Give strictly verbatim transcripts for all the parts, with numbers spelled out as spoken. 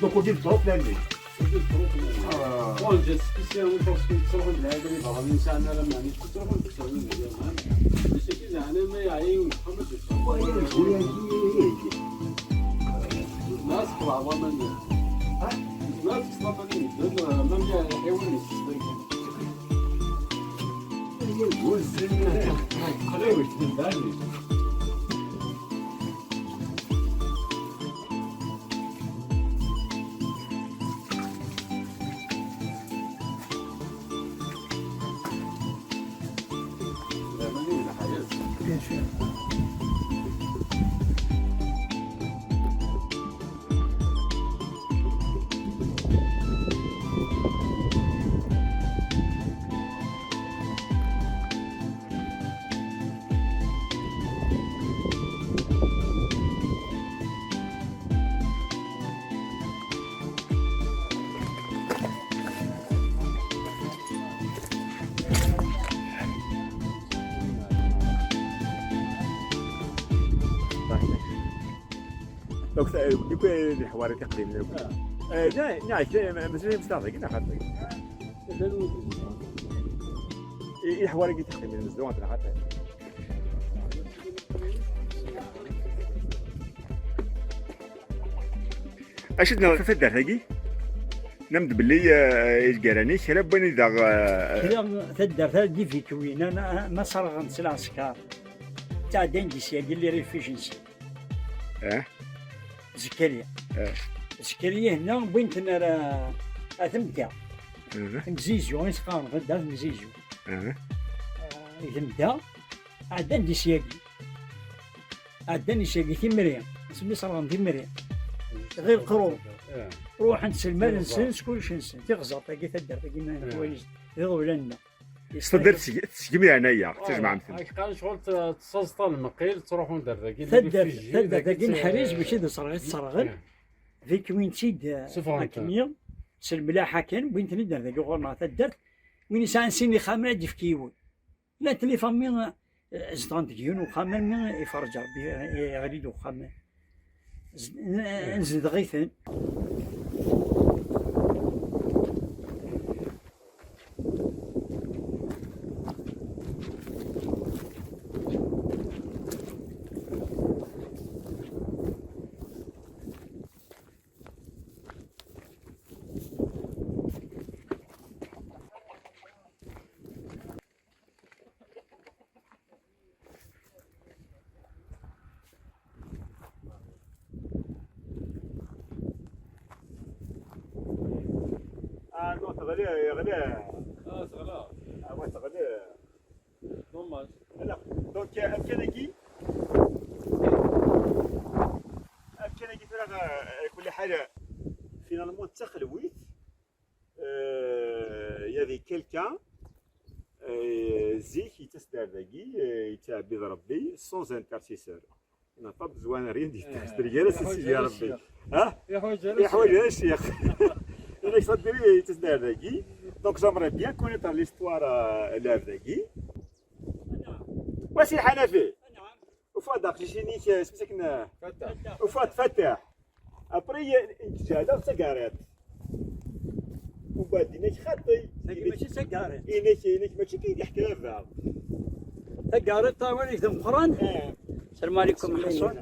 Donc, on dit le trop plein, lui. Ah. Bon, j'ai spécialement parce que tu trouves de l'aide, les parents, ça n'a rien à dire. Tu trouves que ça veut dire, hein. Mais c'est que j'ai un aimé, il y a eu une femme, je sais pas. Ouais, ouais, ouais, ouais. الناس كبار، والله ما ندير. ها؟ الناس كبار، ما ندير. لأن ما ندير، يحيوني. Bien sûr. Donc, euh, du coup, euh, les حواري تقديم لك. آه، لا، لا، شيء، ما، ما زال مستعد، كنا خاطر. إيه، إيه، حواري تقديم من الزوان، أنا خاطر. Acu d-nniɣ taddart-agi? Nnan-d belli, eh, izgaren-ik kra n wayen i d aɣ-, eh, kra taddart-a d Ivikwin, ana ma serɣen s lɛesker, ttɛeddayen-d syagi les réfugiés-nsen. Eh? Zekariya. Eh. Zekariya henna wwin-ten ar, ar Tmedda. Eh. Mzizu, i s-qqaren taddart Mzizu. Eh. Eh, i Tmedda, ɛeddan-d syagi. Ɛeddan-d syagi Timri, asmi serɣen Timri. Ɣer Leqrur. Eh. Ruḥen s lmal-nsen, s kullec-nsen. Tiɣzert-agi, taddart-agi, ma Eh. twaliz, d iḍeblan-nneɣ. S taddart tesg-, tesgem yeɛnaya, tejmaɛem-ten. Ak qqaren ccɣel t-, tsaẓeṭ lmeqqil, ttruḥun-d ar dagi, Taddart, dagi, taddart-agi n Ḥriz, eh, mačči d sserɣ-, i tt-sserɣen. Eh. Di kwin-tt-id, eh, sefɣen-ten. Akken-nni, s lmelḥ akken, wwin-ten-id ar dagi ɣur-neɣ taddart. Win yesɛan sin ixxamen ad d-yefk yiwen. Llant les familles, eh, zedɣent deg yiwen uxxam, armi iferreǧ Rebbi, eh, iɣli-d uxxam. Z-, eh, nezdeɣ-iten. Yeɣli, yeɣli. Ah, teɣla. Ah, wa teɣli. Dommage. Ala, donc, euh, amkan-agi, amkan-agi tura, euh, kulli ḥal, finalement, d taxelwit. Euh, il y avait quelqu'un, euh, zik yettas-d ar dagi, euh, yettɛebbid Rebbi sans intercesseur. Il n'a pas besoin de rien du tout. Yeḥwaǧ ara Sidi Ccix. Rebbi. Ha? Yeḥwaǧ ara Ccix. Yeḥwaǧ ara Ccix. Yella yettṣaddir, yettas-d ar dagi. Donc, j'aimerais bien connaître l'histoire, euh, n lɛebd-agi. Wa Si Lḥanafi. Ufa-d aqcic-inek, euh, isem-is akken, euh, Fatah. Ufa-d Fatah. Après, euh, yeǧǧa-aɣ d tagariḍt. Ubad inek xaṭi. Tagi mačči d tagariḍt. Inek, inek mačči kif i d-yeḥka baba. Tagariḍt, awal-ik d ameqqran. Eh. Salam alaikum, Ḥaṣun.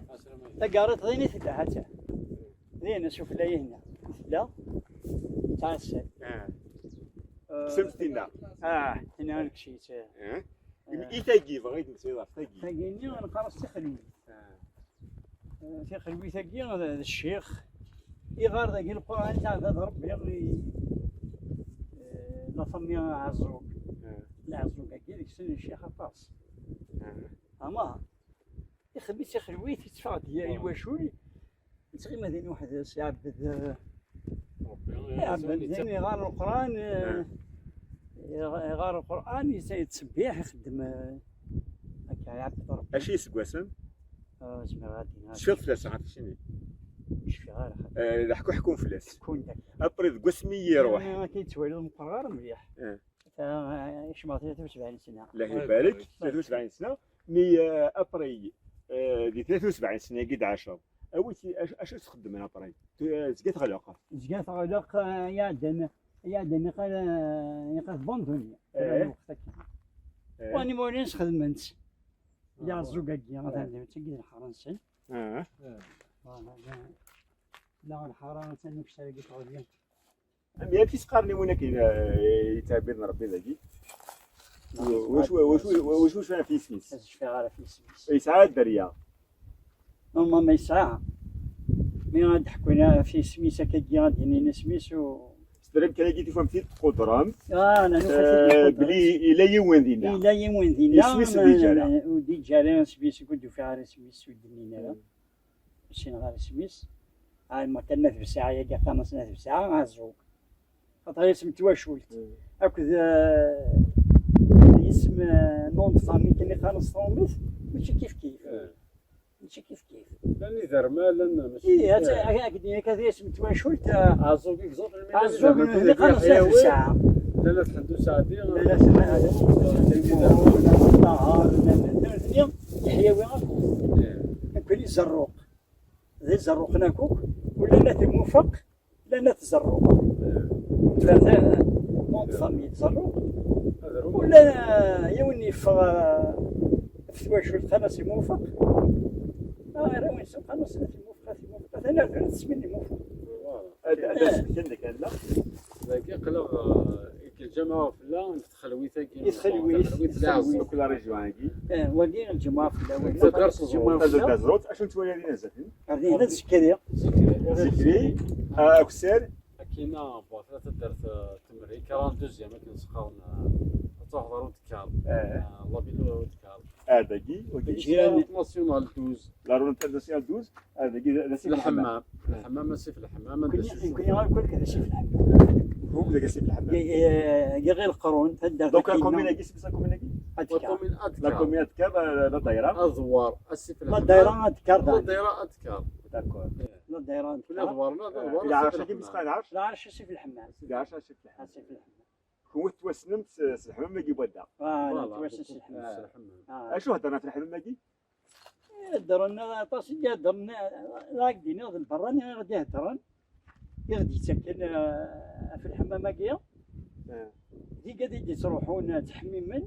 Tagariḍt d ayen i tella, ha-tt-a. Din, sufella-yi hna. Tella. Ttɛassa. Eh. Eh, Semt tinna. Ah, tinna nekk-itt. Eh. I tagi, bɣa i d-nsiḍ ɣef tagi. Tagi-nni, neqqar-as tixelwit. Ah. Eh, tixelwit-agi d, d ccix. Iɣar dagi Lqur'an, yettɛebad Rebbi i, eh, la famille Ɛeẓẓug. Ah. Lɛeẓẓug-agi deg-sen ccix aṭas. Ah. Ama, ixdem-itt tixelwit, yetteffeɣ-d i wacul, yettɣima din weḥd-s, iɛebbed, eh, Rebbi, iɛebbed din, iɣar Lqur'an, eh, Ah. iɣ-, iɣar Lqur'an, yet-, yettṣebbiḥ, ixeddem, eh, akka, iɛebbed Rebbi. Acu iseggasen? Ah, zemreɣ ad d-iniɣ. Tecfiḍ fell-as, ɛad ticini? Ur cfiɣ ara. Eh, leḥku ḥkun fell-as. Ḥkun-d akka. Après, deg wasmi i iruḥ. Eh, akka yettwali ur meqqreɣ ara mliḥ. Eh. Ta, eh, kecmeɣ tlata u sebɛin sna. Allah ibarek, tlata u sebɛin sna. Mi, eh, après, eh, di tlata u sebɛin sna-agi d ɛecṛ. Awi-t, acu, acu txeddmen après? Tu, eh, zga teɣleq. Zga teɣleq, eh, iɛeddan, iɛeddan iqal, eh, iqal tbanduni. Eh. Lweqt akka. Eh. Wani mawlin sxedmen-tt. Yaɛeẓẓug-agi, atan d tagi d lḥara-nsen. Eh. Voilà, la, la lḥara, atan ukessar-agi tɣelli. Am, amek i s-qqaren i win akken, eh, yettɛebbiden Rebbi dagi? Wacu, wacu, wacu, wacu yesɛa ɣef yisem-is? Ur cfiɣ ara ɣef yisem-is. Yesɛa dderya. Normalement yesɛa. Mi ad d-ḥkun ɣef yisem-is, akkagi ad d-inin isem-is u... Tedrem kan agi tufam-t-id tqudrem. Ah, na, nufa-t-id, eh, tqudrem. Bli yella yiwen dinna. Yella yiwen dinna, isem-is ma, ur d-yeǧǧa ara. Ur d-yeǧǧa ara isem-is, ur d-ufiɣ ara isem-is, ur d-nnin ara. Ur ssineɣ ara isem-is. Ɛelmeɣ kan n At Besɛa, yagi qqaren-as n At Besɛa, Ɛeẓẓug. Xaṭer isem n twacult. Mm. Akked, eh, yisem, eh, nom de famille kan i qqaren s tṛumit, mačči kif kif. Eh. Mačči kif kif. Llan iderma, llan mačči kif kif. Ih, ad, ad, ad, ad, ad, isem n twacult, eh, Ɛeẓẓug, exemple, Ɛeẓẓug, mi qqaren s At Besɛa. Llan At Ḥend Useɛdi, llan At Ḥend Useɛdi, llan At Ṭaher, llan, llan, llan Yeḥyawi akk. Eh. Nekkni Zerruq. D Izerruqen akk, ula n At Imufeq, ula n At Zerruq. Tlata, nom de famille Zerruq. Ula yiwen yeffeɣ, eh, ɣef twacult, qqaren-as Imufeq. Ah, arraw-nsen qqaren-as At Imufeq, At Imufeq. Atan ar tura ttesmin Imufeq. Voilà. Ad, ad as-d-kan deg-, dagi aql-aɣ, eh, deg lǧameɛ Ufella, deg txelwit-agi. Deg txelwit, deg txelwit. Akk la région-agi. Eh, wagi lǧameɛ Ufella, wagi. Taddart Ẓerrut. Taddart Ẓerrut. Acu n twala din a Zatin? Ar dinna Zikri. Zikri. Zikri. Ah, Akessar. Akkin-a, bon, tlata taddart, eh, Temri, quarante-deuxième, akken s-qqaren, eh, ad truḥeḍ ɣer Udekkar. Eh. Eh, la ville Udekkar. Ah, dagi, wagi. Lǧiran. La route nationale douze. La route nationale douze. Ah, dagi, d, d asif Lḥemmam. Lḥemmam. Lḥemmam, asif Lḥemmam, anda Nekkni, nekkni akk d asif Lḥemmam. Huk d asif Lḥemmam. Dagi, eh, dagi ɣer Leqrun, taddart. Donc, la commune-agi, c'est ça, commune-agi? Adkar. La commune Adkar. La commune Adkar, la, la daïra. Aẓewwar, asif Lḥemmam. La daïra Adkar, la daïra Adkar. D'accord. Eh. La daïra Adkar. Kul aẓewwar, la, d aẓewwar, eh, asif Lḥemmam. Lɛerc-agi, mesqal lɛerc? Lɛerc, asif Lḥemmam. Lɛerc, asif Lḥemmam. Asif Lḥemmam. Kenwi tettwassnem s, s Lḥemmam-agi n wadda. Ah, voilà, nettwassen s Lḥemmam. S Lḥemmam. Ah. Acu heddren ɣef Lḥemmam-agi? Heddren aṭas i d-heddren, la ak-d-iniɣ d lberrani i ɣ-d-iheddren, i ɣ-d-yettakken, eh, ɣef Lḥemmam-agi. Ah. D igad i d-yettruḥun, eh, ttḥemmimen,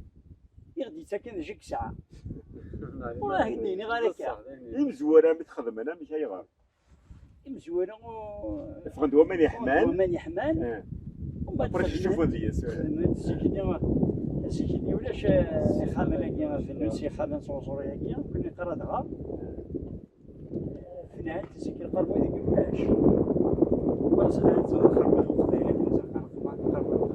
i ɣ-d-yettakken d jig ssaɛa. Ur ak-d-iniɣ ara akka. Imezwura mi t-xedmen, amek ayɣer? Imezwura, u-, ffɣen-d waman yeḥman. Waman yeḥman. Eh. Umbeɛd après xedmen, ccufun deg-s. Xedmen zik-nni, zik-nni ulac, eh, ixxamen-agi, bennun s yixxamen s uẓru-agi, nekkni neqqar adɣar. Eh, fnant zik lqerbu deg ulac. Ur nezmir ad nẓer lqerbu n Leqbayel akken nezmer ad nqerbu.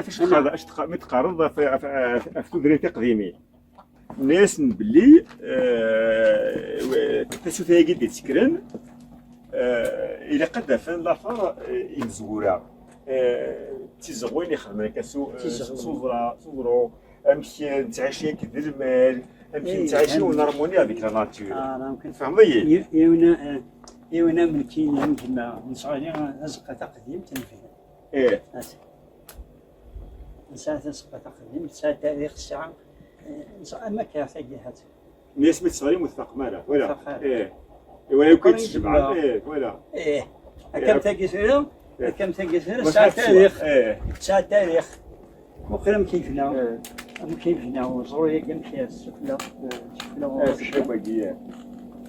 acu teqqareḍ, acu teqqa-, mi teqqareḍ ɣef, ɣef, ɣef, ɣef tudrin tiqdimin? Nnan-asen belli, eh, tasuta-agi d-ittekkren, eh, ilaq ad d-afen later, eh, imezwura. Eh, d tizeɣwin ixedmen akka s u-, eh, s uẓra, s uẓru, amek, eh, nettɛici akked lmal, amek nettɛici en harmonie avec la nature. Tfehmeḍ-iyi? Yiwen, eh, yiwen am nekki, am gma, nesɛa azeqqa taqdimt, nefhem. Eh. Nesɛa taseqqa taqdimt, nesɛa tarix, nesɛa, eh, nesɛa, am akka, tagi, hat. Nnan-as mi teṣɣer ur tfaqem ara, voilà. Ur tfaq ara. Eh. Iwa yakk-itt jemɛen, eh, voilà. Eh. Akka am tagi tura, eh, akka am tagi tura, tesɛa tarix. Eh. Tesɛa tarix. Muqel amek yebna. Eh. Amek yebna, uẓru-yagi amek yebna. Eh. Sufella. Eh, sufella.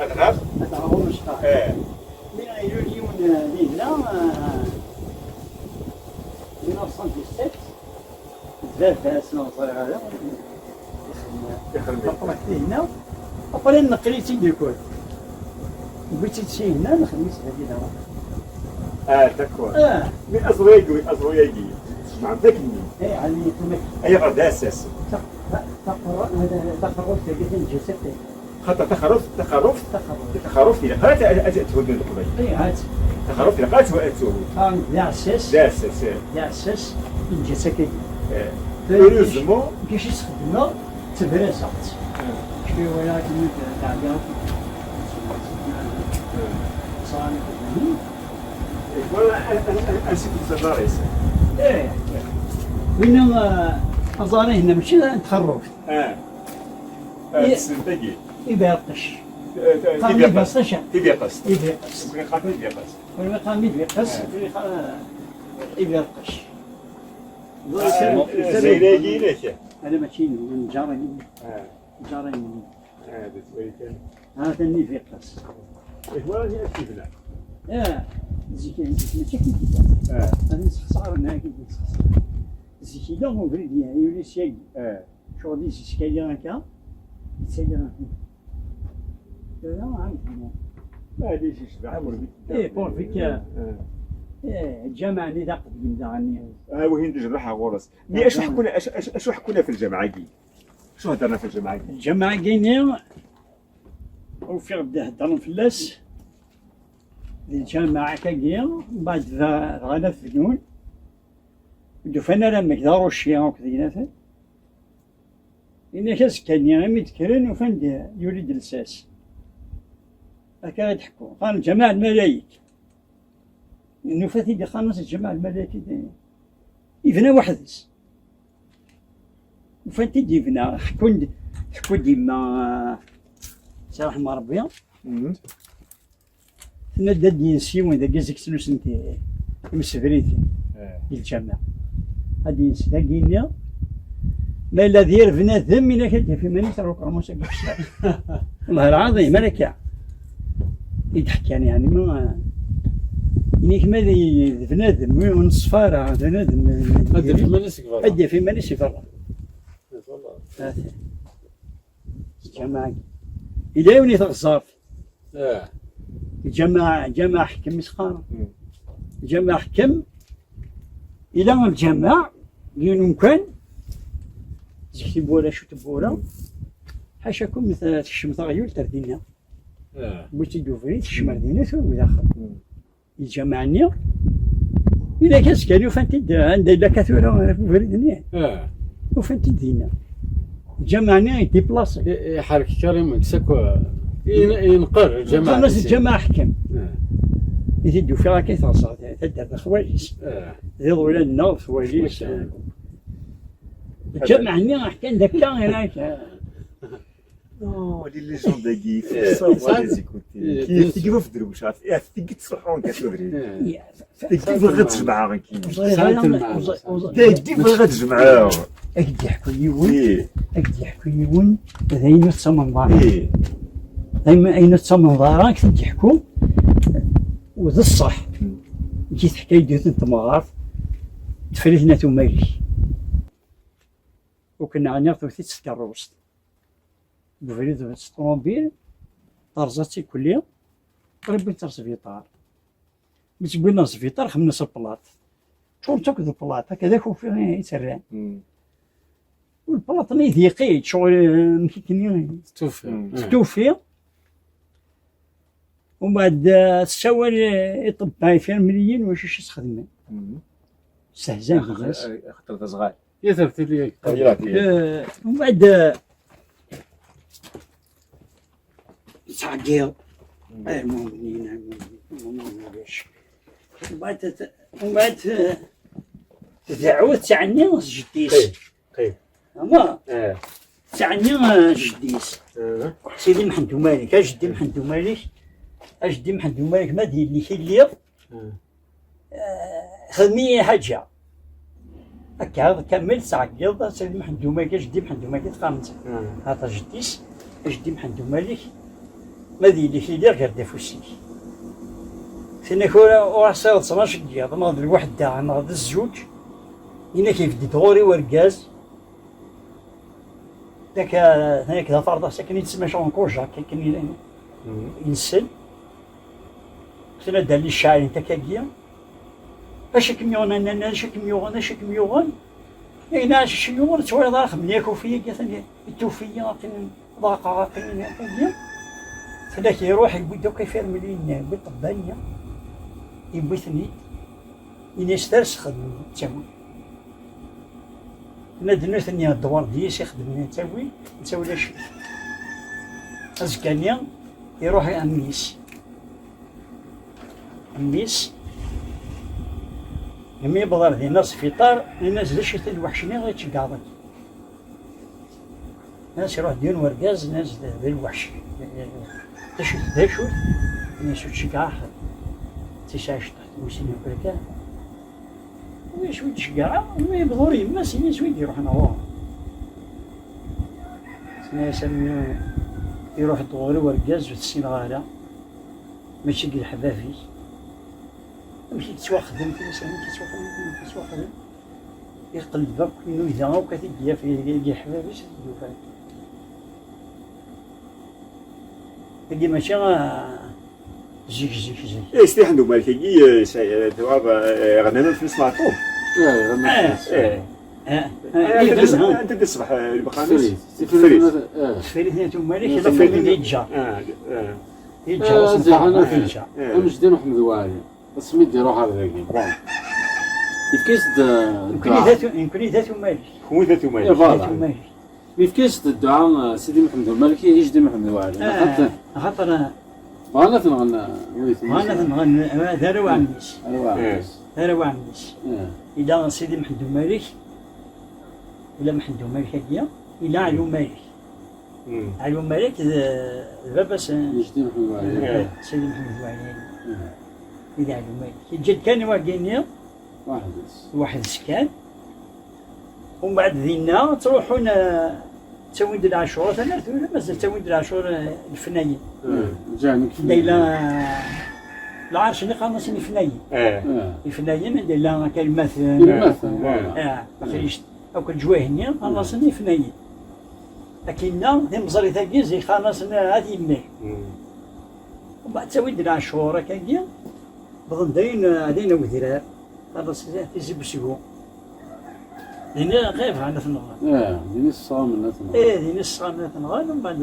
Ad ɣer? Ad ɣer ɣur-neɣ. Eh. Mi ilul yiwen, eh, dinna, eh, mille neuf cent dix-sept, d baba-s, ur ẓriɣ ara, ixdem, ixdem. Ṭṭumaṭ dinna. Après, neqqel-itt-id lkul. Newwi-tt-id syenna, nexdem-itt d abida. Ah, d'accord. Ah. Mais aẓru-agi, aẓru-agi, tjemɛem-t akkenni? Eh, ɛni ṭṭumaṭ. Ayɣer d asas? Ta-, ta-, taqerru-, taqerrubt-agi tanǧasat-agi. Xaṭer taxerrubt, taxerrubt, taxerrubt, taxerrubt ilaq ara ad, ad, ad thudden Leqbayel. Eh, ha-tt. Taxerrubt ilaq ara ad, ad thud. Ah, d aɛessas. D aɛessas, eh. D aɛessas, inǧa-tt akkagi. Eh. Heureusement. Kif i s-xedmeɣ, ttebrazeɣ-tt. Eh. Kif i walaɣ akken i d-, d-ɛeddaɣ akk. Eh. Ẓran akk. Eh, voilà, un, un, un, un cycle de Ferraris. Eh. Winna, eh, aẓar-ihin mačči n txerrubt. Eh. Eh, i-, tessnem tagi? Iberqec. Eh, ta-, qqaren tibiqest. Iberqec. Tibiqest. Iberqec. Mkun iqqar tibiqest. Wala qqaren iberqec, eh, wala qqaren iberqec. Ah, eh, Zayra-agi inek? Ala, mačči inu, n ǧar-agi. Eh. Ǧar-agi. Eh, d ttwali kan. Ha-t-an iberqec. Eh, wala di aktivna. Eh, zik, zik, mačči akka i d-yella. Eh. Ad nessexṣar, neɣ akka i d-nessexṣar. Zik yella ubrid yuli syagi. Eh. Ccɣel-is yeskayi akka, yettali akka. Tura, ɛad. Maɛlic, yecbeḥ Port Vic. Eh, Port Vic, eh. Eh, lǧameɛ-nni d aqdim daɣen. Ah, wihin d jraḥa ɣur-s. Mi acu ḥekkun, acu, acu, acu ḥekkun ɣef lǧameɛ-agi? Acu heddren ɣef lǧameɛ-agi? Lǧameɛ-agi-nni, ufiɣ-d heddren fell-as di lǧameɛ akkagi, mbeɛd da-, dɣa la tebnun. Ur d-ufan ara amek d arucci akk d gnaten. Yenna-k azekka-nni, imi d-kkren, ufan-d yuli-d lsas. Akka i d-ḥekkun. Qqaren Lǧameɛ Lmalayek. Nufa-t-id iqqaren-as Lǧameɛ Lmalayek. Yebna weḥd-s. Ufan-t-id yebna. Ḥekkun-d, ḥekkun-d yemma, s ṛṛeḥma Ṛebbi. Mhm. Tenna-d ad d-yens yiwen dagi zik ttlusen ti-, imsebrid, eh, di lǧameɛ. Ad d-yens dagi-nni. Ma yella d yir bnadem, inak ad d-yaf iman-is ar ukermus-agi ukessar. Wellah lɛaḍim, ar akka. I d-ḥkan, yeɛni, ma, inak ma d, d bnadem, ur neṣfa ara, d bnadem, ad d-yaf iman-is deg berra. Ad d-yaf iman-is deg berra. Ata. Lǧameɛ-agi. Yella yiwen i teɣzert. Eh. Lǧameɛ, lǧameɛ ḥkem i s-qqaren. Mm. Lǧameɛ ḥkem, ila lǧameɛ, yiwen umkan, zik tiwwura, acu tiwwura, mm, ḥaca kum t-, tekcem taɣyult ar dinna. Eh. Wwi-tt-id ubrid, tekcem ar dinna, tura wid axxam. Mm. Lǧameɛ-nni, ila kan zgan ufan-t-id, anda yella kan tura ubrid-nni. Eh. Ufan-t-id dinna. Lǧameɛ-nni yeddiplasi. I-, iḥerrek carrément, s akk, i-, yenqer lǧameɛ. Qqaren-as lǧameɛ ḥkem. Eh. I t-id-ufiɣ akka i teɣẓer, taddart d xwali-s. Eh. D iḍulan-nneɣ d xwali-s. Mačči. Lǧameɛ-nni ḥkan-d akka, irak. Oh, les légendes-agi, eh, faut savoir les écouter. Eh, bien sûr. Tigi ɣef drewca, eh, tigi ttruḥun akka tudrin. Eh. Tigi bɣiɣ ad jemɛeɣ, nekki. Ẓriɣ ara, ẓ-, ẓ-, tigi bɣiɣ ad jemɛeɣ. Ad k-d-yeḥku yiwen, eh, ad k-d-yeḥku yiwen, d ayen ur tettamneḍ ara. Eh. D ayen, ayen ur tettamneḍ ara, ad k-t-id-yeḥku, u d ṣṣeḥ. Hmm. Nekki teḥka-yi-d yiwet n temɣart, teffer-it n At Umalek. Ukken ɛniɣ tewwet-itt tkerrust. Deg ubrid s ṭumubil, terẓa-tt ikelli, qrib wwin-tt ɣer sbiṭar. Mi tt-wwin ɣer sbiṭar, xemmen-as lplaṭ. Ččurent akk d lplaṭ, akka d akufi i tt-rran. Mm. U lplaṭ-nni d iqi, ccɣel, eh, amek akken i testufi. Mm. Testufi. Umbeɛd, eh, tessawal, eh, i ṭṭebba ifirmliyen, wacu i s-xedmen? Stehzan deg-s. Xaṭer d azɣal. Ya tertili. Eh, umbeɛd, eh, ttɛeggiḍ. Ay, mumnin, ay, mumnin, mumnin, ulac. Umbeɛd, umbeɛd, eh, tdeɛɛu, tettɛenni s jeddi-s. Ama tettɛenni, eh, jeddi-s. Sidi Mḥend Umarik, a jeddi Mḥend Umarik, a jeddi Mḥend Umarik, ma d yelli-k i lliɣ, eh, xdem-iyi lḥaǧa. Akka, kamel, tettɛeggiḍ, a Sidi Mḥend Umarik, a jeddi Mḥend Umarik, i teqqaremt. Ata jeddi-s, a jeddi Mḥend Umarik, ma d yelli-k i lliɣ, ger-d afus-ik. Tin-ak ur, ur as-iḍ tnac n yiḍ, neɣ d lweḥda, neɣ d zzuǧ, inak ibedd-d ɣur-i urgaz, yak, yak d aferḍas, akken i d-tmaca n kujac, akken i, i nsel. Tin ad d-alli ccaɛlent akkagi. Acu i kem-yuɣen a nanna, acu i kem-yuɣen, acu i kem-yuɣen? Ayen acu i kem-yuɣen, ur tettwaliḍ ara xemni akufi-agi, atan ittufi-yi akken ḍaqeɣ akken akkagi. Fell-ak iruḥ, yewwi-d akk ifirmliyen, yewwi ṭṭebba-nni, yewwi-ten-id. Ini-as ters xedmen, ttawi. Tenna-d nutni ddwar d yis ixedmen, ttawi, ttawi d acu. Azekka-nni iruḥ i mmi-s. Mmi-s, imi yewweḍ ar dinna sbiṭar, ini-as d acu-t lweḥc-nni i tceggɛeḍ-agi? Nnas iruḥ-d yiwen wergaz, nnas d, d lweḥc. D acu-t, d acu-t? Nnas ur tceggɛeɣ. Tisɛa cṭeḥ tmusin akk kan. Ulac wi d-ceggɛeɣ, mi yebḍur yemma-s, ini-as wi d-iruḥen ɣur-m. Tenna-yas, am iruḥ-d ɣur-i wergaz ur t-ssineɣ ara. Mačči deg leḥbab-ik. Amek i yettwaxdem? Tenna-yas, amek i yettwaxdem? Amek i yettwaxdem? Iqelleb akk, inuda akk, ad t-id-yaf, i, i, i leḥbab-is, ad t-id-yufa. Tagi mačči, ah, zik, zik, zik. Eh, Sidi Mḥend Umarik-agi, eh, sa-, eh, tuɣal, eh, ɣnan am Flis Meɛṭub. Eh, ɣnan am Flis. Eh. Eh, eh, anta d-, anta d-iṣbeḥ, eh, lmeqam-is? Tefrit. Tefrit. Tefrit n At Umarik, Tefrit. Yeǧǧa. Ah, ah. Yeǧǧa, ah, yeǧǧa. Amejdi n Ḥmed Waɛli. Asmi d-iruḥ ar dagi. Bon. Yefka-as-d, eh, nekkni d At-, nekkni d At Umarik. Kenwi d At Umarik. Eh, voilà. At Umarik. Yefka-as-d dduɛa, eh, Sidi Mḥend Umarik i Jeddi Mḥend Waɛli. Ah, axaṭer, axaṭer, eh, bɣan ad t-nɣen, eh, wayt-, bɣan ad t-nɣen, eh, d arraw ɛemmi-s. Arraw ɛemmi-s. Eh. D arraw ɛemmi-s. Eh. Yella Sidi Mḥend Umarik, yella Mḥend Umarik-agi, yella Ɛli Umarik. Mm. Ɛli Umarik d, d baba-s n Jeddi Mḥend Waɛli. Eh. Sidi Mḥend Waɛli. Eh. I d Ɛli Umarik. Yeǧǧa-d kan wagi-nni. Weḥd-s. Weḥd-s kan. Umbeɛd dinna ttruḥun, eh, ttawin-d lɛacur, atan ar tura mazal ttawin-d lɛacur, eh, lefnayen. Eh, ǧǧan-d lefnayen. Anda yella, eh, lɛerc-nni qqaren-asen ifnayen. Eh. Eh. Ifnayen, anda yella akka lmaten. Lmaten, voilà. Eh, taxrict. Akk leǧwayeh-nni, qqaren-asen ifnayen. Akinna, timeẓrit-agi, zik qqaren-asen at yemma-k. Mm. Umbeɛd ttawin-d lɛacur, akkagi, wwḍen dayen, eh, dayen a wedrar, qqaren-asen tizi n usgu. Dinna ɣef bɣan ad t-nɣen. Eh, dinna ssɣamen ad t-nɣen. Eh, dinna ssɣamen ad t-nɣen, umbeɛd,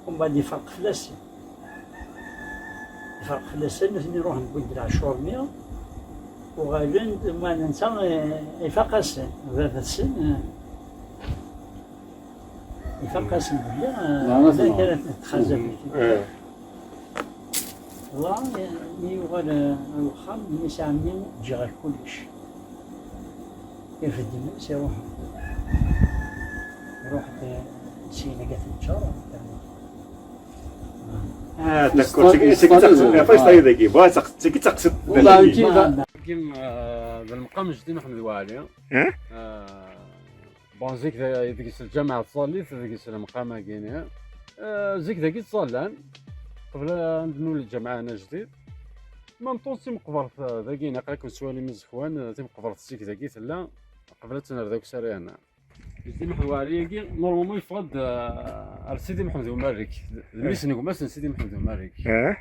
umbeɛd yefreq fell-asen. Yefreq fell-asen, nutni ruḥen wwin-d lɛacur-nni, uɣalen-d, ma netta, eh, ifaq-asen, baba-tsen, eh, ifaq-asen belli, eh, llan kan ad txazabit. Eh. Wa, eh, mi yuɣal, eh, ar wexxam, yenna-as ɛemmi, ǧǧiɣ-ak kullec. Irfed iman-is, iruḥ. Iruḥ-d, eh, syin akka teǧǧer. Ah, d'accord. C'est, c'est que ça, c'est, c'est que ça, c'est, c'est que ça, c'est, والله كي دا. كيم، آه، ذا المقام جدي محمد وعلي. ها؟ آه، بون، زيك ذا-، ديك الجامعة تصلي، ديك المقام كاين. آه، زيك ذاك يتصلى. قبل أن نولي الجامعة أنا جديد. ما مطونسي مقبرت، آه، ذاكي نقرا كنت سوالي من زخوان، آه، تي مقبرت زيك ذاكي ثلا. قبل تنر ذاك سريعنا. Jeddi Mḥend Waɛli-agi, normalement, yeffeɣ-d, euh, ar Sidi Mḥend Umarrik. D mmi-s n gma-s n Sidi Mḥend Umarrik. Eh?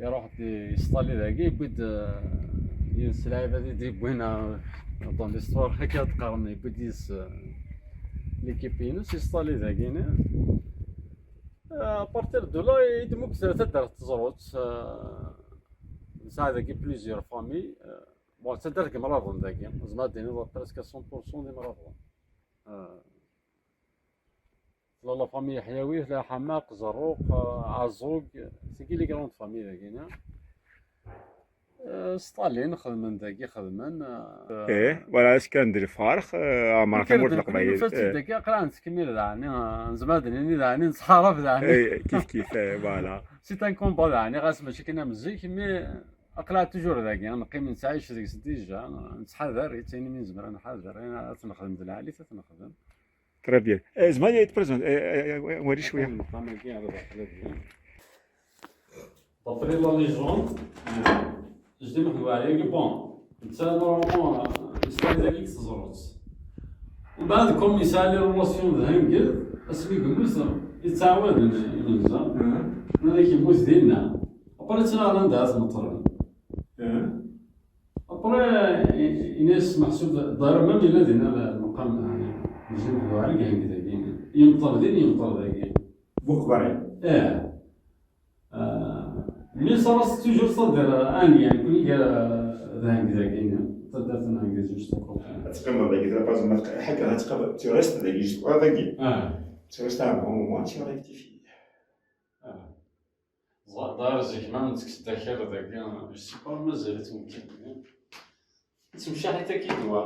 Iruḥ-d yesṭali dagi, yewwi-d, euh, yiwen s lɛibad i d-yewwin, euh, dans l'histoire, akka ad qqaren, yewwi-d yis, euh, l'équipe-ines, yesṭali dagi-ni. À partir de là i d-temmug taddart n Teẓrut. Nesɛa dagi plusieurs familles. Bon, d taddart n yimrabḍen dagi, tzemreḍ ad d-tiniḍ presque à cent pour cent d imrabḍen. Tella la famille Ḥyawi, tella Ḥamaq, Ẓerruq, Ɛeẓẓug, tigi les grandes familles dagi-nni. Sṭalin, xedmen dagi, xedmen. Ih, voilà, ass kan d lferḥ, ɛemreɣ tamurt n Leqbayel. Aql-aɣ nettkemmil daɣen, nezmer ad d-nini daɣen, nettḥarab daɣen. Kif kif, voilà. C'est un combat daɣen, ɣas mačči kan am zik, mais aql-aɣ toujours dagi, neqqim nettɛic deg-s déjà, nettḥadar, yettini mi nezmer ad nḥader, ad t-nexdem d lɛali, ad t-nexdem. Très bien. Zemreɣ ad yi-tprezentiḍ, wali cwiya. D'après la légende, Zdi Meḥmed Waɛli, bon, netta normalement yesɛa dagi deg Teẓrut. Mbeɛd comme yesɛa les relations d Henged, asmi yemmut yettɛawaden imenza. Nnan-ak yemmut dinna. Après ttnaɣen anda ara t-neṭṭren. Après, i-, ini-as meḥsub ḍayer même yella dinna lmeqam, Zdi Meḥmed Waɛli deg Henged dagi. Yemṭel din, yemṭel dagi. Buqbari. Ih. Mais ça reste toujours, c'est-à-dire, un lien, كل حاجة ذا هناك ذاكين، تقدر تنهج juste à côté. Teqqimeḍ dagi, la base, ma tq-, ḥaca ad teqqimeḍ, tu restes dagi, juste, ah, dagi. Ah. Tu restes un bon moment, tu rectifies. Ah. Ẓ-, ḍar zik ma nettekk-d akal dagi, je sais pas, mazal-it mumkin. Ttemcaḥit akka i ddwa.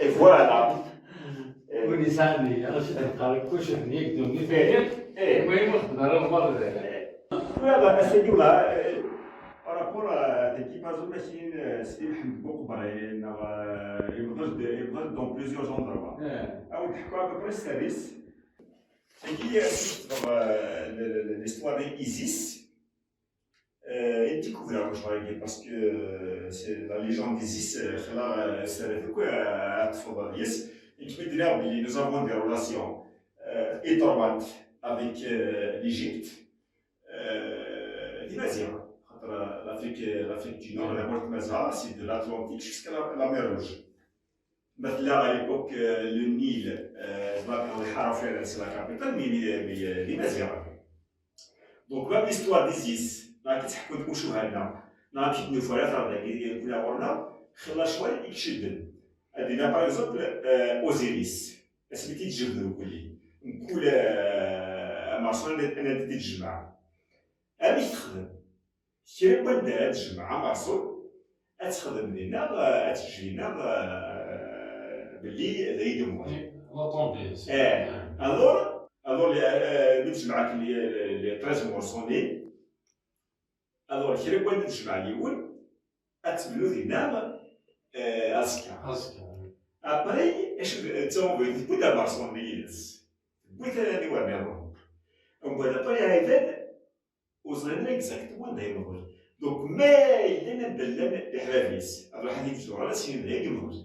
Et voilà. Win yesɛan nniya, acu d-neqqar, kullec d nniya deg ddunit. Eh, eh. Ur yexdim ara lbaṭel. Eh. Voilà, ass-agi, voilà, eh, par rapport à tagi, par exemple, akin, eh, Sidi Mḥemmed Buqbri, neɣ, eh, yebḍa-d, yebḍa-d dans plusieurs endroits. Eh. Ad wen-d-ḥkuɣ à peu près ssadis. Tagi, eh, eh, le, le, le, l'histoire d'Isis. Euh, i d-découvrir lecɣal-agi, parce que, euh, c'est la légende d'Isis, euh, xilla, euh, ssarat akk, euh, ad teffeḍ yes. Nekk mi d-nniɣ belli nous avons des relations, euh, étroites avec, euh, l'Égypte, euh, d Imaziɣen. Xaṭer, euh, l'Afrique, euh, l'Afrique du Nord, la mer de Mazar, c'est de l'Atlantique jusqu'à la, la mer Rouge. Ma tella à l'époque, euh, le Nil, euh, tzemreḍ ad tiniḍ lḥara fell-as, c'est la capitale, mais, mais, mais, euh, d Imaziɣen. Donc, même l'histoire d'Isis, neɣ ad tt-ḥkun tmucuha-nneɣ, neɣ amek i d-nufa ara terr dagi, kul ɣur-neɣ, xilla lecɣal i icudden. Ad d-iniɣ, par exemple, euh, Osiris, asmi t-id-jebden wulli. Mkul, euh, amerṣu, anda, anda t-id-jemɛen. Amek texdem? Kra n wanda ara d-tejmeɛ amerṣu, ad texdem dinna, ad teǧǧ dinna, eh, belli d ayen yemmuten. La tombée. Eh, alors, alors, eh, mi tejmeɛ akken les, les, les treize morceaux-nni, alors, kra n wanda tejmeɛ yiwen, ad tebnu dinna, eh, aẓekka. Aẓekka. Après, acu d, d tamuɣli, tewwi-d amerṣu-nni yid-s. Tewwi-t alani war nniḍen. Mbeɛd, après, iɛidan, ur ẓrin ara exactement anda yemḍel. Donc, ma yellan anda llan leḥbab-is, ad ruḥen ad izuɣer, ad s-inin anda yemḍel.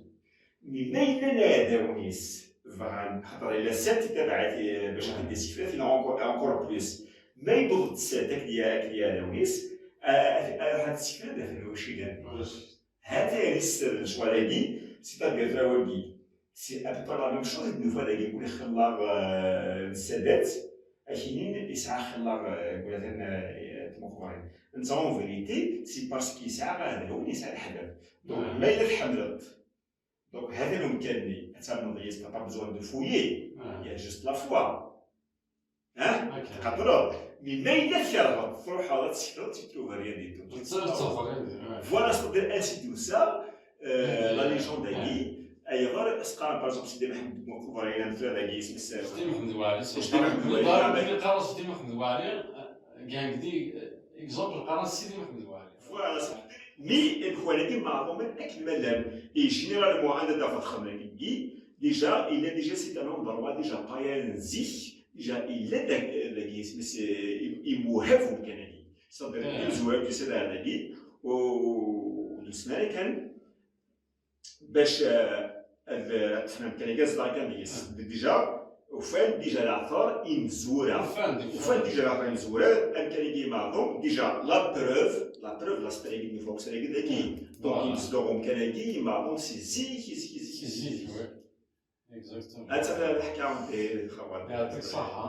Mais ma yellan iɛdawen-is, bɣan, xaṭer il a sept tabaɛit, eh, bac ad t-id-yessifret, il a encore, encore plus. Ma yewweḍ-d sept akked ya-, akked yiɛdawen-is, a, a, a, ad t-ssifren, ad t-inin wacu i d-, Hat-aya sser n lecɣal-agi, c'est-à-dire wagi. C'est à peu près la même chose, nufa dagi kul xilla, euh, n Sadat, akinin yesɛa xilla, euh, wala tan, euh, tmeqbrin. Netta, en vérité, c'est parce que yesɛa aɛdaw, yesɛa leḥbab. Donc, ma yella tḥemmleḍ, donc, hada umkan-nni, ad tamneḍ yes, t'as pas besoin de fouiller. Il y a juste la foi. Hein? Tqedreḍ. Mais ma yella tkerheḍ, truḥeḍ ad tsekreḍ, tu trouves rien du tout. Voilà, c'est-à-dire, ainsi de ça, euh, la légende-agi, ayɣer as-qqaren, par exemple, Sidi Mḥemmed Buqbri, am tura dagi, isem-is, Sidi Mḥemmed Waɛli, Sidi Mḥemmed Waɛli, qqaren Sidi Mḥemmed Waɛli, euh, exemple, qqaren Sidi Mḥemmed Waɛli. Voilà, c'est-à-dire, mais lexwal-agi meɛḍumen akken ma llan. Et généralement, anda d-tafeḍ xedmen-agi, déjà, yella déjà c'est un endroit déjà païen n zik, déjà yella da-, dagi isem-is, eh, im-, imwehhab umkan-agi. C'est-à-dire, imezwura tusa-d ar dagi, u-, ur d-usen ara kan bac, eh, ad, ad ṭṭfen amkan-agi ad zedɣen kan deg-s. Déjà, ufan déjà leɛṭer imezwura. Ufan déjà leɛṭer imezwura, amkan-agi meɛḍum, déjà la preuve, la preuve, la preuve, la preuve dagi. Donc, imezwura umkan-agi meɛḍum si zik, si zik, si zik. Exactement. Ad tafeḍ lḥekayt n tayri d xabar. Yeɛṭik ṣṣeḥḥa.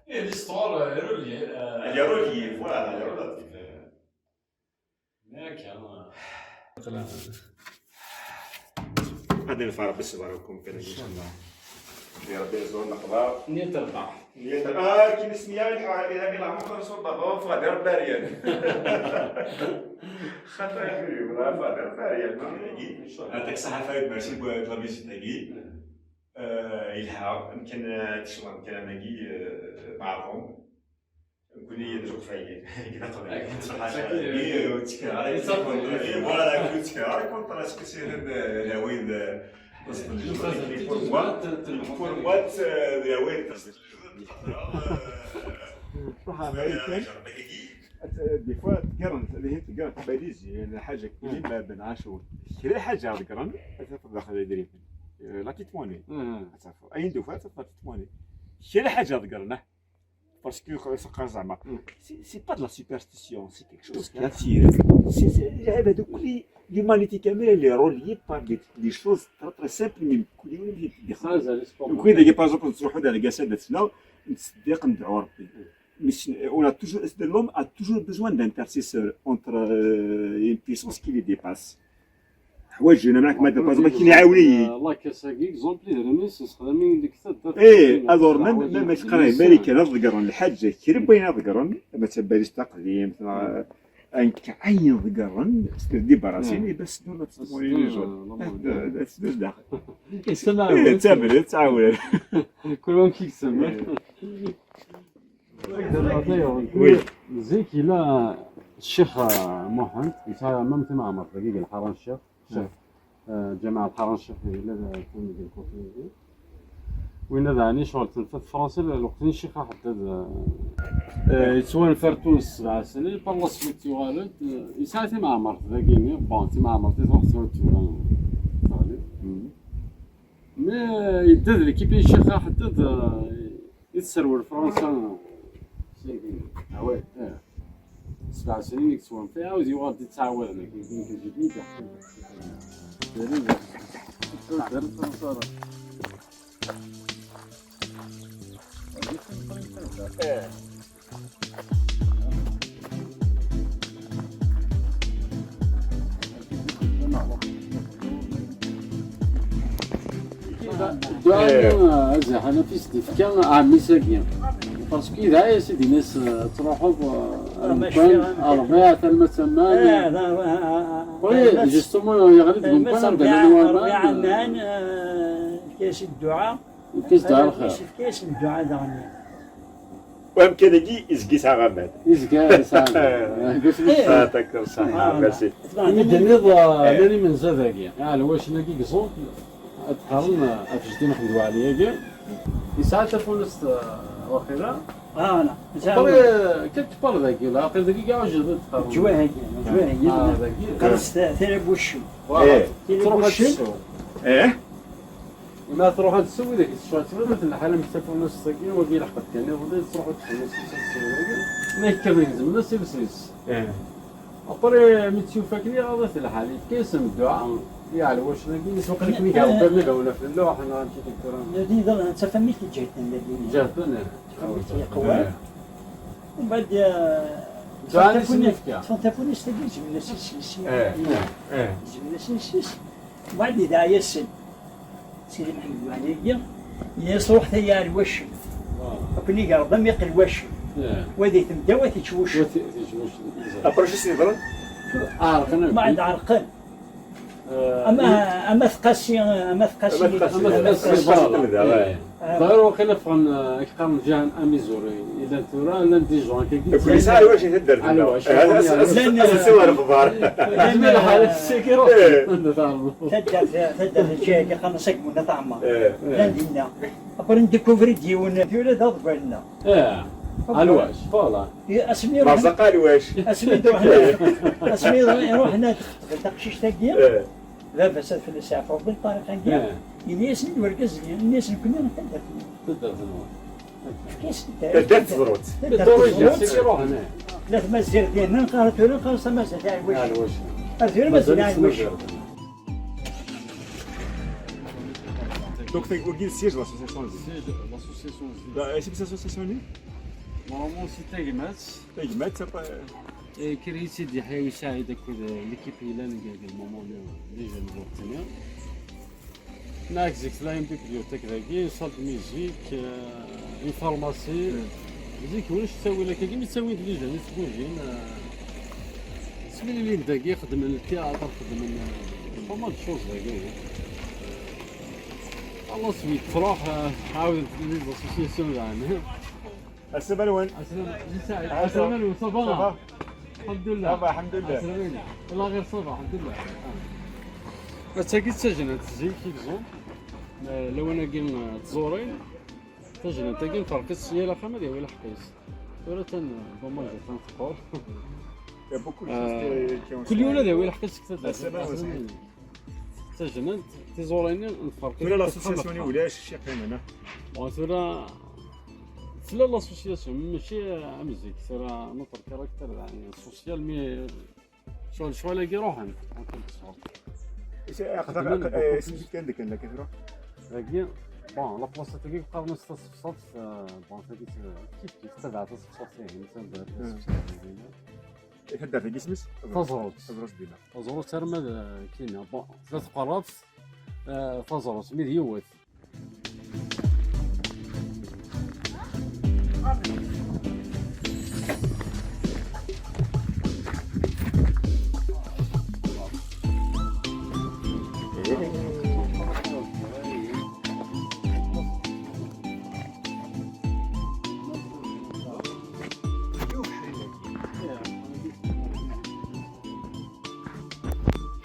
Eh, l'histoire, euh, est reliée, euh, elle est reliée, voilà, elle est relative. Mais ok, hein. غادي نفارق بالصبر وكم كذا ان شاء الله. يا ربي يرزقنا القضاء. نية الربح. نية الربح. آه، كي نسميها الحوار إلى بلا عمر رسول الله، فغادي ربي ريال. خاطر يا حبيبي، والله فغادي ربي ريال. إن شاء الله. يعطيك الصحة فريد، merci pour la visite تاعي. آه، يلها يمكن، آه، تشوى يمكن أنا كي، آه، معكم. نكون هي دروك فايق. كذا قبل. أكيد. حاجة. إيه، وتكرار. إيه، صافي. إيه، voilà، كنت تكرار، كنت راه سكتي هنا الهوايد. Pour moi, pour moi, euh, الهوايد. روح على بالك. دي فوا تقرن، هي تقرن تباليزي، يعني حاجة كلمة بن عاشور. كري حاجة تقرن، تفضل داخل يدري. لا تيتواني. أين دفعة تفضل تيتواني. كري حاجة تقرن. Parce que c'est pas de la superstition, c'est quelque chose qui attire. C'est, c'est, هذا كل l'humanité كاملة اللي reliée par des, des choses très, très simples, mais كل يوم يدير. Donc, إذا par exemple تروحوا على قصيدة سنة، نتصدق ندعو ربي. Mais on a toujours, l'homme a toujours besoin d'intercesseurs entre, euh, une puissance qui les dépasse. حوايج انا معك ما دابا كاين يعاوني. لا كاساكي اكزومبل هنا سخدمين ديك الثلاثه. ايه، الور ميم ميم تقرا ملك انا ضقرن الحاجه كريم بين ضقرن ما تباليش تقديم. انك عين ضقرن ستير دي براسين بس دور تسموني لي جون. تسدوز داخل. يسمع. ايه، تعمل تعاون. كل يوم كيكسب. Oui. زيك إلا الشيخ محمد يسعى مام تما عمر دقيقة الحرم الشيخ الشيخ، آه، جامعة الحرم الشيخ إلا كون ديال الكوفي. وين هذا يعني شغل تنفذ فرنسا الوقت الشيخ حدد. آه، يتوان فرتون سبع سنين بالله سميت يغالد. آه، يسعى تما عمر دقيقة بون تما عمر تيزوق سويت. مي يدد ليكيب الشيخ حدد. يتسرور فرنسا. سيدي. آه، وي. آه. سبع سنين يكسبون فيها، عاود يوغال دي تعاود هنا، كي يكون كي جديد، يحكي. داري. داري فرنسا. إيه. الدعاء أزح أنا في سدي فكان عمي ساقيا. باسكو إذا يا سيدي ناس تروحوا أربعين أربعة ثلاثة ثمان. وي جوستومون يغلي تقول أنا أربعة عمان. كاش الدعاء. كاش الدعاء الخير. كاش الدعاء داغني. ويمكن يجي يزكي ساعة غابات. يزكي ساعة غابات. آه، تكر صح. آه، ميرسي. يدنيض، آه، لاني من زاداكي. آه، الواشناكي كزوط. أتقارن، آه، في جدي محمد وعلي ياكي. يسعى تفونست، آه، واخيرا. آه، لا. قبل، آه، كنت قبل ذاكي، لا، قبل ذاكي كاع وجد تقارن. جواهي، جواهي. آه، ذاكي. قرصت ثلاث بوشي. إيه. ثلاث بوشي. إيه. ما تروح تسوي ذاك الشيء، تسوي مثل الحالة مستفى نص سكين وبين حقك، يعني، ولا تروح تسوي نص سكين. ما يكمل زعما سي بسيس. إيه. أبري متشوفك لي غلط الحالة، كيسم الدعاء، يا على واش نقول، سوق لك ميكا، وبرنا ولا في اللوح، أنا غنمشي دكتوراه. الذي يظل أنت فميك جهتنا الذي. جهتنا. فميك يا قوي. إيه. ومن بعد، آه، دعاء تفوني، نسميك. تفوني تفوني، جبنا سيس، سيس. إيه. إيه. جبنا سيس، سيس. وبعد إذا يسن سيدي محمد وعلي يا صوح تيار وشم. أكون يقرب أم يقل وشم. وذي تمدوى تتشوش. أبرش سيدرا؟ عرقنا. ما عند عرقل. أما، أما ثقاسي، أما ثقاسي. أما ثقاسي. ضروري وقيلا فغن، آه، كقام جان أميزوري. إذا ترى لان دي جون كي كل ساعة واش يهدر. أيوا، شوف، لان سوى الأخبار. لان الحالة السكيرة. إيه. تدر، تدر الشيء اللي قام سقمنا طعمه. إيه. لان دينا. أبرن ديكوفري ديون، ديون هذا ضبالنا. إيه. ألواش، فوالا. إيه، أسمي روحنا. مزق ألواش. أسمي روحنا. أسمي روحنا. تقشيش تاكيا. إيه. لا بأس في الإسعاف، ربي الطريق هكا. إيه. إلياس وركز، الناس نكون نقدر. تقدر تنوض. كيس تدات تزروت. تدات تزروت. سيدي روح هنا. لا، ما زير ديالنا، نقارن تولي، نقارن سما زاد تاع الوش. آه، الوش. أزير ما زاد تاع الوش. Donc, c'est le siège de l'association. Siège de l'association. Bah, c'est l'association. Normalement, c'est tagmat. Tagmat, c'est pas. Kkreɣ-tt-id Yeḥya U Saɛid akked, euh, l'équipe yellan deg, deg le moment, les jeunes n Mauritanie. Nɛak zik tella une bibliothèque dagi, une salle de musique, euh, une pharmacie. Zik ulac ttawil akkagi, mi ttawin-d les jeunes i tgujin, euh, smililin-d dagi, xeddmen le théâtre, xeddmen, euh, pas mal de choses dagi. Xalas, mi truḥ, euh, ɛawdent les associations daɣen. Assalam alaikum. Assalam, Saɛid. Assalam alaikum, ça va? Ça va? Alhamdulillah. Ça va, alhamdulillah. Assalam alaikum. Wallah ɣir ça va, alhamdulillah. Ah. Attagi d tajnant zik i yeẓẓun. Eh, lawan-agi, eh, tẓurin. Tajnant-agi nferq-itt yal axxam ad yawi lḥeqq-is. Tura tan, eh, dommage, tan teqqur. Il y a beaucoup de choses qui, qui ont changé. Kul yiwen ad yawi lḥeqq-is seg taddart. Assalam alaikum. Tajnant, tiẓurin-nni nferq-itt. Tura l'association-nni ulac, cci qqimen, ah. Bon, tura tella l'association, mačči am zik, tura notre caractère, yeɛni, social, mais ccɣel, ccɣel-agi ruḥen, en quelque sorte. Is-, aql-, aql-, eh, isem-is kan deg anda kan tura? Dagi, bon, la place-agi qqaren-as Tasefṣaft, eh, bon, tagi, eh, kif kif, tabaɛt Tasefṣaft, ihi, tabaɛt Tasefṣaft, ihi. Eh, taddart-agi isem-is? Taẓrut. Taẓrut dima. Taẓrut arma d, eh, kina. Bon, tella tqerrabt, eh, taẓrut, mi d yiwet.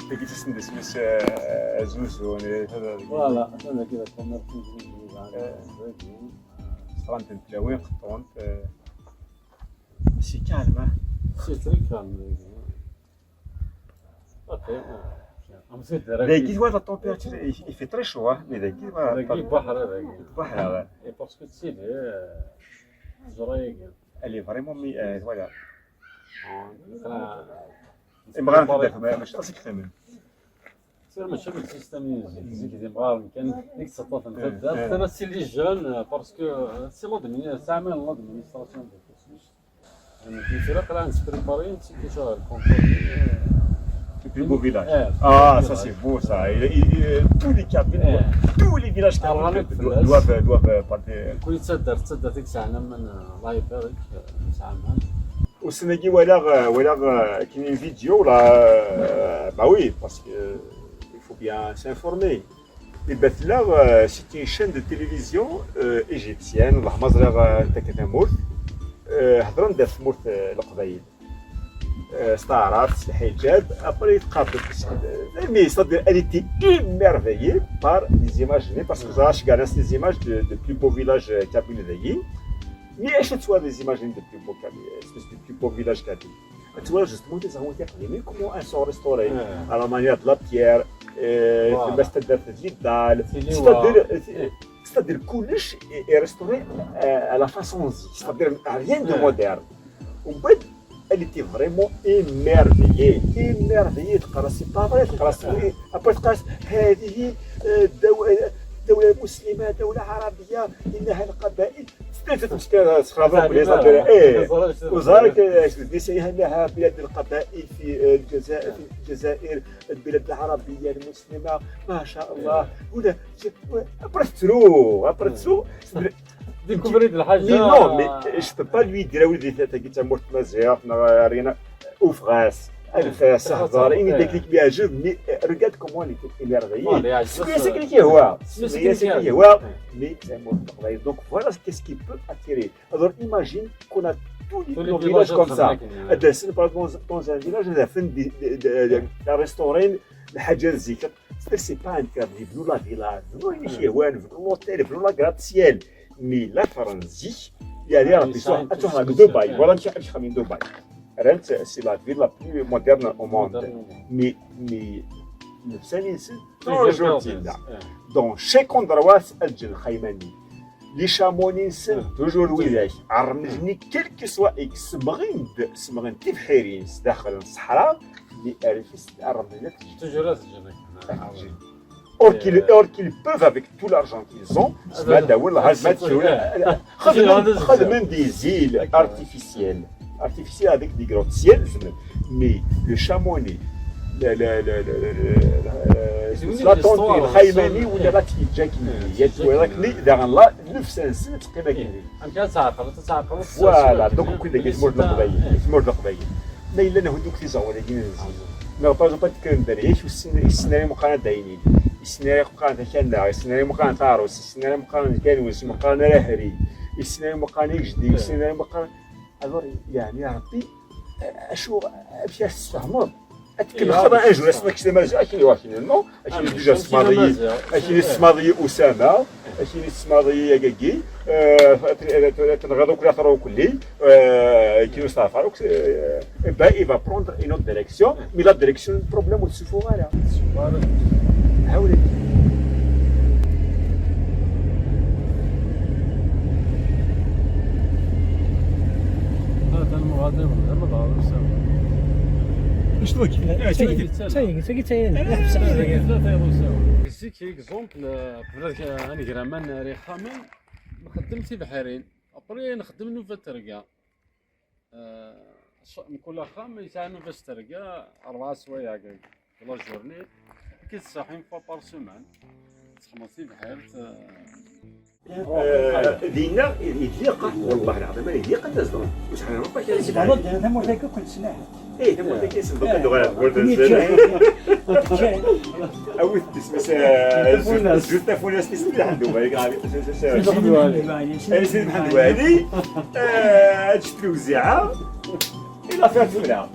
Tagi d isem-is, eh, Zuzu, ne, voilà, atan dagi d commerce, eh, ssɣant n tlawin, qeṭṭunt, eh, c'est calme, hein. C'est très calme, dagi. Ok, eh, am c'est de dagi, tu vois, la température, il, il fait très chaud, hein, mais dagi, voilà, dagi, pas, lbeḥr, dagi. Lbeḥr, ouais. Et parce que, tu sais, eh, ẓreg. Elle est vraiment mi-, euh, voilà. Ah, imɣaren taddart, ma, mačči aṭas i yeqqimen. Sir, mačči am le système n zik, zik d imɣaren kan i yettaṭṭafen taddart. Eh. Tura c'est les jeunes, parce que, euh, c'est l'admini-, c'est aman l'administration de Koussouch. Tura aql-aɣ nettprépari, nettiki tura le concours. Le plus beau village. Eh, ah, ça c'est beau ça. Il, il, il, tous les cabines, tous les villages cabines doivent, doivent, doivent partir. Kul taddart, taddart i yesɛan aman, Allah ibarik, yesɛa aman. Ussan-agi walaɣ, walaɣ, euh, kien une vidéo là, euh, bah oui, parce que, euh, il faut bien s'informer. Et ben là, euh, c'est une chaîne de télévision, euh, égyptienne, la Mazra, euh, Takatamur, euh, هضرن دار تمورت، euh, القبايل. Euh, استعرضت الحجاب, après تقابلت, mais c'est-à-dire, elle était émerveillée par les images, parce que ça, je regarde les images de, de plus beau village, euh, kabyle. Mais est-ce que tu vois des images de plus beau kabyle, espèce de plus beau village kabyle? Tu vois, justement, des armoires, mais comment elles sont restaurées? À la manière de la pierre, euh, voilà. C'est-à-dire, c'est, c'est-à-dire, كلش est, est restauré, euh, à la façon Z, c'est-à-dire rien de moderne. ومن بعد, elle était vraiment émerveillée, émerveillée, تقرا c'est pas vrai, تقرا c'est, après تقرا هذه, euh, دو-, دولة مسلمة، دولة عربية، إنها القبائل. ستة مشكلة، صحابة، بلي صافي. إيه. وزارة، آه، دي سيها إنها بلاد القبائل في، آه، الجزائر، في الجزائر، البلاد العربية المسلمة، ما شاء الله. ولا، après trop, après trop. Découvrir de la حاجة. Mais non, mais je peux pas lui dire, oui, des, des, des, تمورت مزيغ، رينا، أوف غاس. أنفاس، هضر، إني داك اللي كيعجب، mais regarde comment il était émerveillé. سمية ساكن كي هو. سمية ساكن كي هو. Mais c'est un mot. Donc voilà qu'est-ce qui peut attirer. Alors imagine qu'on a tous les, tous les villages comme ça. Dans, dans un village, on a fait des, des, des, des, la restaurant, الحاجة زيك. C'est pas interdit, بنوا la villa, بنوا les شيوان, بنوا l'hôtel, بنوا la gratte-ciel. Mais la France, يعني ربي سبحانه وتعالى دبي, voilà ماشي خمين دبي. رانت c'est la ville la plus moderne au monde. Mais, mais نفساني نسيت toujours تينا. Dans chaque endroit الجن خيماني. Les chamois نسن toujours ويداك. عرمجني quel que soit, سمغين، سمغين تفحيرين داخل الصحراء. Mais عرفت عرمجني toujours الجن. Or qu'ils, or qu'ils peuvent, avec tout l'argent qu'ils ont, زعما هذا هو الهاج ما تشوي. خدموا، خدموا des îles artificielles. Artificielles avec des gratte-ciel, زعما. Mais le Chamonix, le, le, le, le, le, le, la tente, الخيماني ولا la tente, جاك، يا تويلك لي، داغن لا، نفس السنة تقيم كاين. Amek ara tɛeqleḍ, ad tɛeqleḍ. Voilà, donc كل داك تمورد القبايل، تمورد القبايل. ما إلا نهدوك في زغوة، لكن نغطاو زغوة كان دريش، والسن-، السيناريو مقارنة داينين. السيناريو مقارنة كان داعي، السيناريو مقارنة طاروس، السيناريو مقارنة كانوس، مقارنة راهري، السيناريو مقارنة جدي، السيناريو مقارنة. Alors، يعني يا ربي، اشو، باش تستعمر؟ اتكلم خطا اجو اسمك شي مازال اكيد واش نو اكيد دوجا سماضي، اكيد سماضي اسامه، اكيد سماضي ياكي. تنغضوا كل اخر وكلي. اكيد صافا. Bah, il va prendre une autre direction, mais la direction du problème, c'est fou, voilà. هاوليك. هذا المغادر، المغادر. Ustwaki. Tagi, tagi, tagi. Zik, exemple, قبل أن نقرا من ريخامن، نخدم تبحرين. أبري نخدم نوفا ترقا. آه، ش-، كل خام يسعى نوفا ترقا أربع سوايع هكا. La journée. كي تصحي فوا بار سومان. تخمصي بحال، آه، آه، دينا يضيق، والله العظيم ما يضيق الناس دابا. وسبحان الله، كاين شي بلاد، تمورت هكا كنت سمعت. ايه، تمورت هكا يسمى آه. دوغا، كنت جاي. كنت جاي. اوي تسمى س-، زوج تافوناس كيسمى عنده، بالك عارف. سيدي محمد وعلي. اي سيدي محمد وعلي. آه، هاد الشتوي وزيعه. إلا فيها تفرع.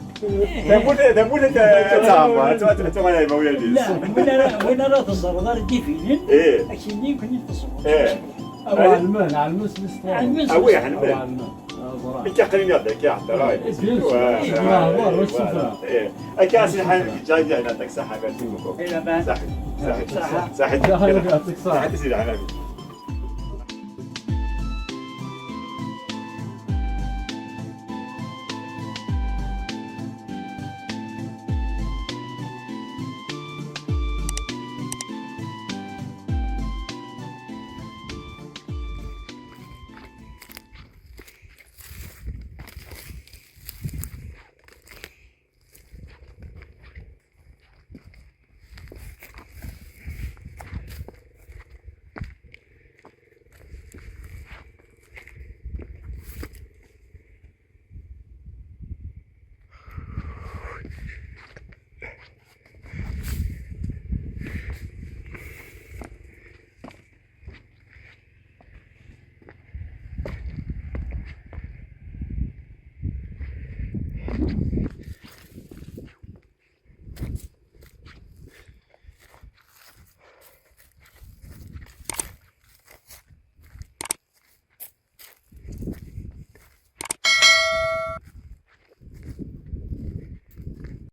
تقول، تقول أنت، أنت عمار، أنت، أنت، أنت غير ما ويا ديس. لا، وين أنا، وين أنا تصور، دار الديفيلين. إيه. أكيد يمكن يتصور. إيه. أو علمان، علمان سمستوار. علمان أوي، سمستوار. علمان. آه، زراعة. أنت قريني هذاك، يا عبد الله. إيه، بيان سور. إيه، ما هو، هو السفرة. إيه. أكاسي حالك جاي، جاي، عندك صحة، merci beaucoup. إيه، لا بأس. صحيح، صحيح. صحة. صحيح. لا، يعطيك الصحة. صحيح، سيدي العالمين.